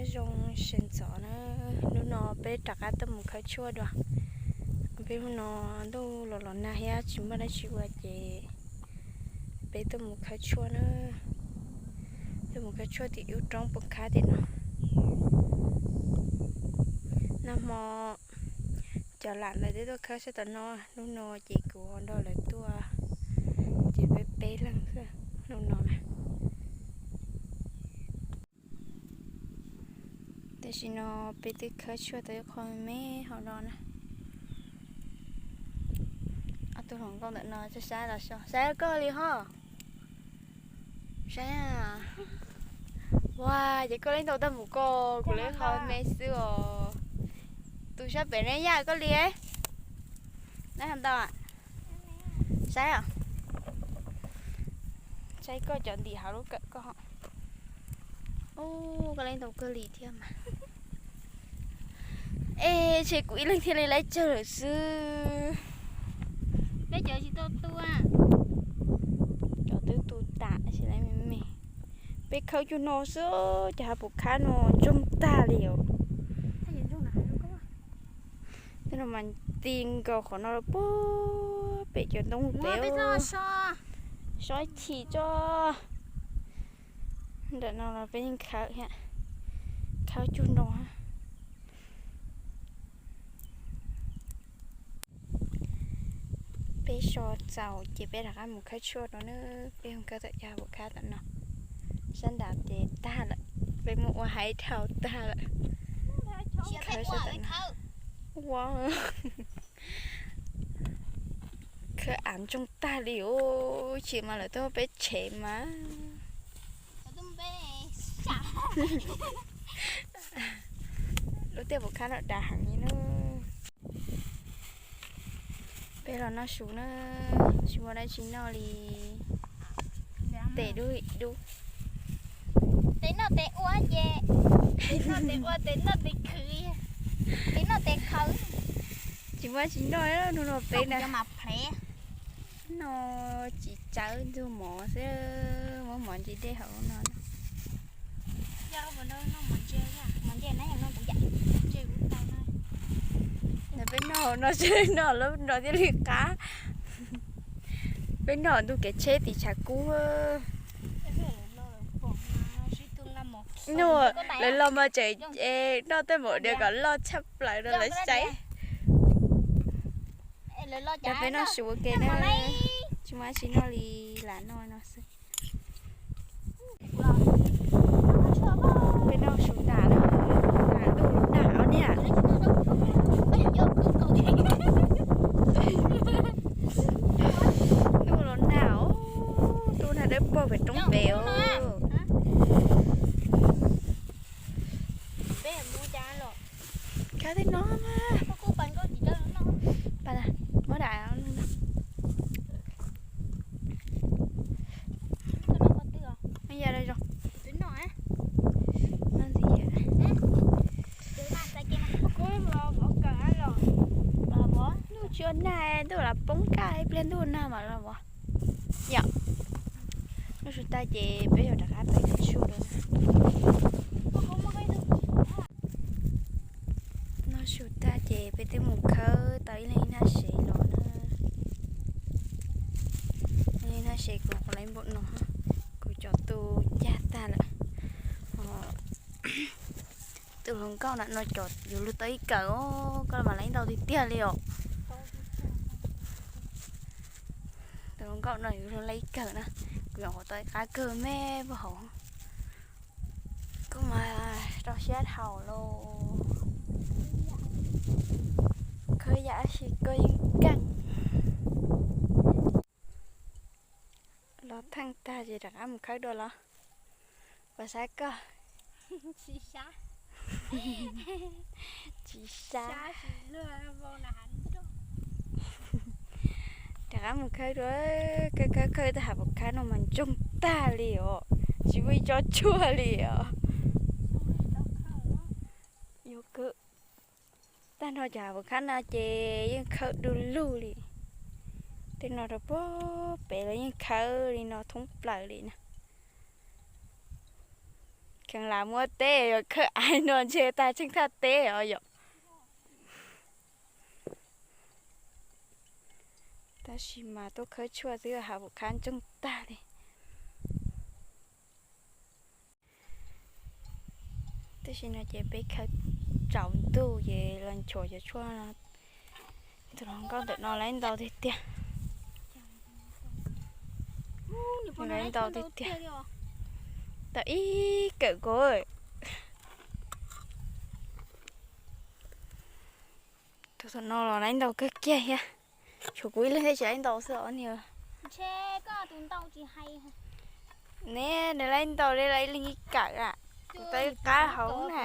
Zoo sawv ntxov na, hnub no peb rov qab tuaj mus khawb tshuaj dua. Peb hnub no ntuj los los nag thiab tsis muaj dab tsi ua ces peb tuaj mus khawb tshuaj na. Tuaj mus khawb tshuaj tim lub roob puas khab tim no. Nag hmo cov lam lawv twb tuaj khawb sab tom no, hnub no ces kuv ho nrog lawv tuaj, ces peb peb leeg xwb hnub no na. Tam sim no peb twb khawb tshuaj tau ib qho me hauv no na. Ob tug hluas nkauj ntawm no saib los so, saib koj li ho. Saib, ua ces koj li ntau tag npaum ko, kuv li qho me xwb os. Tus sab pem ne yaj koj li, neb ho ntau. Saib os, saib koj cov ntim hauv lub kawm koj. Ub, koj li ntau kawg li thiab mas. Es tshe kuv ib leeg thiaj li laib tsawg lawm xwb. Peb cov tsis tau tua. Cov twb tu tas tsis laib me me. Peb khawb cuag no xwb, cov hav pum khab no ntsoog tag li os. Tej no mas ti nkaus qhov no los puag pem cov ntoo pem. So chim tso. Ntawm no los peb yeej khawb thiab, khawb cuag no. Peb so txaus ces peb rov qab mus khawb tshuaj no na. Peb mus khawb tom cov hav pum khab tom no. Sab nrad ces tag lawm, peb muab ua haib dhau tag lawm. Khawb sab tom no. Ua khawb av ntsoog tag li os, chim mas lawv tuaj peb tshev mas. Lub tiaj pum khab no dav heev li na. Peb los noj su na, tsis muaj dab tsi noj li. Tes dub dub. Tes noj tes ua ces, tes noj tes ua, tes noj tes khwv, tes noj tes khawv. Tsis muaj dab tsi noj, hnub no peb na. Noj tsis tsawv, ntxuag mov xwb, muab mov ntse dej hauv no. Peb noj hauv no seb noj lub no thiaj li qab. Peb noj ntu kev tsheb tim tshav kub. Noj lawv los mas tseem noj tej mov diav kom loj tshaj plaws rau lawv saib. Peb noj su ua ke na, tsis muaj dab tsi noj li, lam noj no xwb. Peb noj su tas na, ntuj los nag os niam. Ntuj los nag os, ntuj nag dawb paug pem roob pem os. Khawb tej no mas. Muab dam no. Ntuj tsis ua nag, ntuj los poob kaj ib pliag ntuj nag mam los vov. Yom, noj su tag ces peb yuav rov qab pem khawb tshuaj dua. Noj su tag ces peb twb mus khawb tau ib leeg ib nab sev los na. Ib leeg ib nab sev kuv qhov lawv npaum no, kuv cov tu cag tag lawm. Tus hluas nkauj na no cov yus luag tau ib kawm os, koj mas lawv ntau tiag tiag li os. Tus hluas nkauj no yus luag lawv ib kawm na, kuv nyuam qhuav tau ib qab kawg me puag hauv. Koj mas rau siab dhau los. Khawb yam si koj yeej keej. Los theej tag ces rov qab mus khawb dua los. Puas sab koj? Tsis sab. Rov qab mus khawb dua, khawb khawb khawb tej hav pum khab no mas ntsoog tag li os, tsis muaj ib tsob tshuaj li os. Yuav kawg. Tag nrho cov hav pum khab no ces yeej khawb du lug li. Tej no rau puag pem los yeej khawb li no thoob plaws li na. Tseem lam muab teb, khawb aiv no ntshe tag tseeb thaj teb os yom. Tab sis mas tuaj khawb tshuaj xwb hav pum khab ntsoog tag li. Tam sim no ces peb khawb tsaus ntuj ces los nchuav cov tshuaj no. Tus hluas nkauj ntawm no lawv ntau tiag tiag. Lawv ntau tiag tiag. Tau ib kawm kuv. Tus tom no los lawv ntau kawg kiag thiab. Tshuav kuv ib leeg thiaj tsis lawv ntau xwb os niag. Ne nws lawv ntau li lawv ib leeg ib kawm a. Tau ib qab hauv na.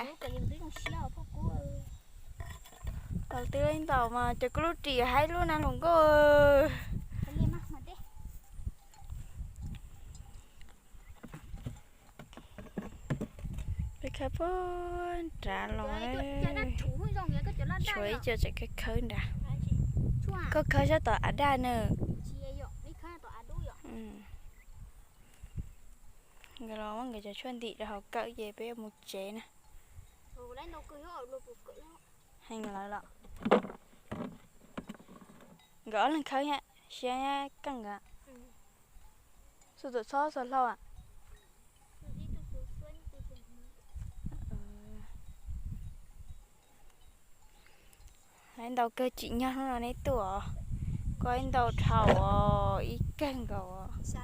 Tau twb lawv ntau mas cov kuv lub ris haib lub na hluas nkauj. Peb khawb puag nrad los, tshuav ib co tseem khawb khawb nrad. Koj khawb sab tom av daj na. Nkawd los muab nkawd cov tshuaj ntim rau hauv kawm ces peb yuav mus tsev na. Heev lawm los. Nkawd ob leeg khawb thiab siab keej nkawd. Xu tus txhob xo hlau a. Lawv ntau kawg tsim nyog hnub no neb tuaj os. Koj ib ntau dhau os, ib kawg nkaus os.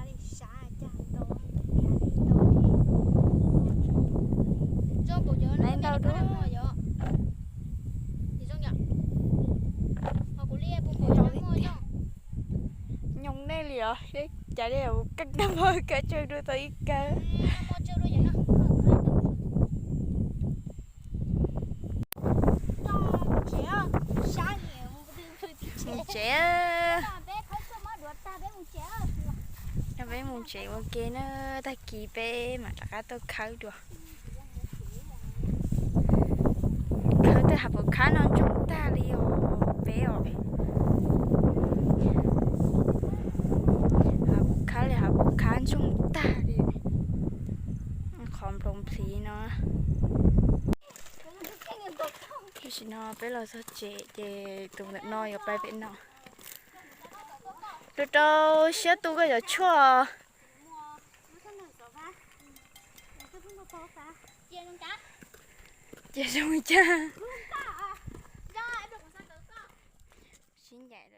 Lawv ntau dua. Nyob nej li os, seb cas li mus keej tag npaum kawg tsawg dua tau ib kawg. Mus tsev. Peb mus tsev ua ke na, tag kis peb mam rov qab tuaj khawb dua. Khawb tej hav pum khab no ntsoog tag li os peb os. Hav pum khab li hav pum khab ntsoog tag li. Qhov nploos plhis no. Tam sim no peb los txog tsev ces tus ntawm no yuav pais pem no. Rau rau siab tu koj cov tshuaj. Cia zoo cas. Sib ncaim.